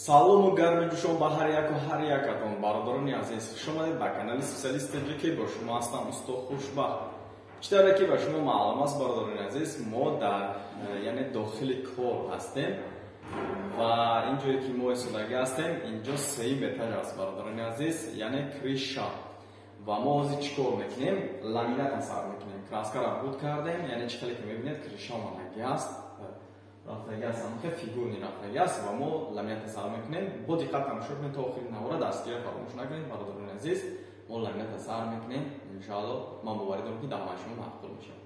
Салому гарми ҷӯшон ба ҳар яку ҳар якатон, бародарони азиз. Хуш омадед ба канали Специалист Таҷикӣ. Бо шумо ҳастам устод Хушбахт. Чӣ тавре ки ба шумо маълум аст, бародарони азиз, мо дар яъне дохили кор ҳастем ва ин ҷое ки мо истодагӣ ҳастем, инҷо сеюм этаж аст, бародарони азиз, яъне крыша. Ва мо ҳозир чӣ кор мекунем? Ламината сар мекунем. Краскаро буд кардем, яъне чӣ хеле ки мебинед, крыша омадагӣ аст, рафтагӣ аст, ҳамихе фигурный рафтагӣ аст ва мо ламината сар мекунем. Бо диққат тамошо кунед то охири навора, дастгира фаромӯш накунед, бародарони азиз. Мо ламината сар мекунем, иншоалло. Ман боварӣ дорам, ки дар шумо маъқул мешавад.